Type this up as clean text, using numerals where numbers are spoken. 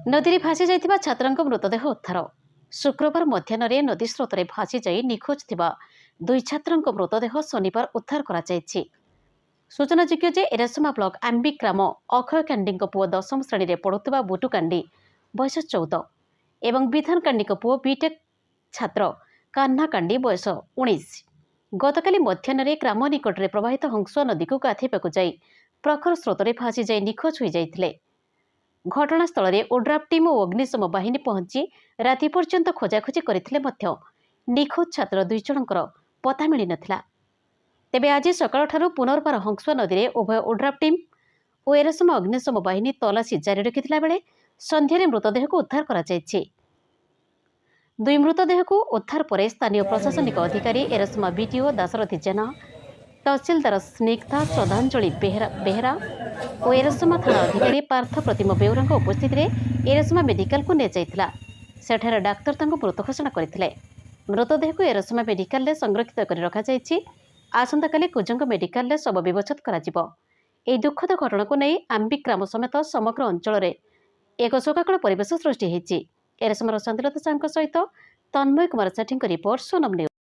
ନଦୀରେ ଭାସି ଯାଇଥିବା ଛାତ୍ରଙ୍କ ମୃତଦେହ ଉଦ୍ଧାର। ଶୁକ୍ରବାର ମଧ୍ୟାହ୍ନରେ ନଦୀ ସ୍ରୋତରେ ଭାସିଯାଇ ନିଖୋଜ ଥିବା ଦୁଇ ଛାତ୍ରଙ୍କ ମୃତଦେହ ଶନିବାର ଉଦ୍ଧାର କରାଯାଇଛି। ସୂଚନାଯୋଗ୍ୟ ଯେ ଏରସମା ବ୍ଲକ ଆମ୍ବି ଗ୍ରାମ ଅକ୍ଷୟ କାଣ୍ଡିଙ୍କ ପୁଅ ଦଶମ ଶ୍ରେଣୀରେ ପଢୁଥିବା ବୁଟୁ କାଣ୍ଡି, ବୟସ 14 ଏବଂ ବିଧାନ କାଣ୍ଡିଙ୍କ ପୁଅ ବିଟେକ୍ ଛାତ୍ର କାହ୍ନା କାଣ୍ଡି, ବୟସ 19, ଗତକାଲି ମଧ୍ୟାହ୍ନରେ ଗ୍ରାମ ନିକଟରେ ପ୍ରବାହିତ ହଂସୁଆ ନଦୀକୁ ଗାଧୋଇବାକୁ ଯାଇ ପ୍ରଖର ସ୍ରୋତରେ ଭାସିଯାଇ ନିଖୋଜ ହୋଇଯାଇଥିଲେ। ଘଟଣାସ୍ଥଳରେ ଓଡ୍ରାଫ୍ ଟିମ୍ ଓ ଅଗ୍ନିଶମ ବାହିନୀ ପହଞ୍ଚି ରାତି ପର୍ଯ୍ୟନ୍ତ ଖୋଜାଖୋଜି କରିଥିଲେ ମଧ୍ୟ ନିଖୋଜ ଛାତ୍ର ଦୁଇ ଜଣଙ୍କର ପତ୍ତା ମିଳିନଥିଲା। ତେବେ ଆଜି ସକାଳଠାରୁ ପୁନର୍ବାର ହଂସୁଆ ନଦୀରେ ଉଭୟ ଓଡ୍ରାଫ୍ ଟିମ୍ ଓ ଏରସମା ଅଗ୍ନିଶମ ବାହିନୀ ତଲାସି ଜାରି ରଖିଥିଲା ବେଳେ ସନ୍ଧ୍ୟାରେ ମୃତଦେହକୁ ଉଦ୍ଧାର କରାଯାଇଛି। ଦୁଇ ମୃତଦେହକୁ ଉଦ୍ଧାର ପରେ ସ୍ଥାନୀୟ ପ୍ରଶାସନିକ ଅଧିକାରୀ ଏରସମା ବିଡିଓ ଦାଶରଥୀ ଜେନା, ତହସିଲଦାର ସ୍ନିଗ୍ଧା ଶ୍ରଦ୍ଧାଞ୍ଜଳି ବେହେରା ଓ ଏରସମା ଥାନା ଅଧିକାରୀ ପାର୍ଥ ପ୍ରତିମ ବେଉରାଙ୍କ ଉପସ୍ଥିତିରେ ଏରସମା ମେଡିକାଲକୁ ନିଆଯାଇଥିଲା। ସେଠାରେ ଡାକ୍ତର ତାଙ୍କୁ ମୃତ ଘୋଷଣା କରିଥିଲେ। ମୃତଦେହକୁ ଏରସମା ମେଡିକାଲରେ ସଂରକ୍ଷିତ କରି ରଖାଯାଇଛି। ଆସନ୍ତାକାଲି କୁଜଙ୍ଗ ମେଡିକାଲରେ ଶବ ବ୍ୟବଚ୍ଛେଦ କରାଯିବ। ଏହି ଦୁଃଖଦ ଘଟଣାକୁ ନେଇ ଆମ୍ବି ଗ୍ରାମ ସମେତ ସମଗ୍ର ଅଞ୍ଚଳରେ ଏକ ଶୋକାକୁଳ ପରିବେଶ ସୃଷ୍ଟି ହୋଇଛି। ଏରସମାର ଶାନ୍ତିଲତା ସାହୁଙ୍କ ସହିତ ତନ୍ମୟ କୁମାର ସେଠୀଙ୍କ ରିପୋର୍ଟ, ସୋନମ ନ୍ୟୁଜ୍।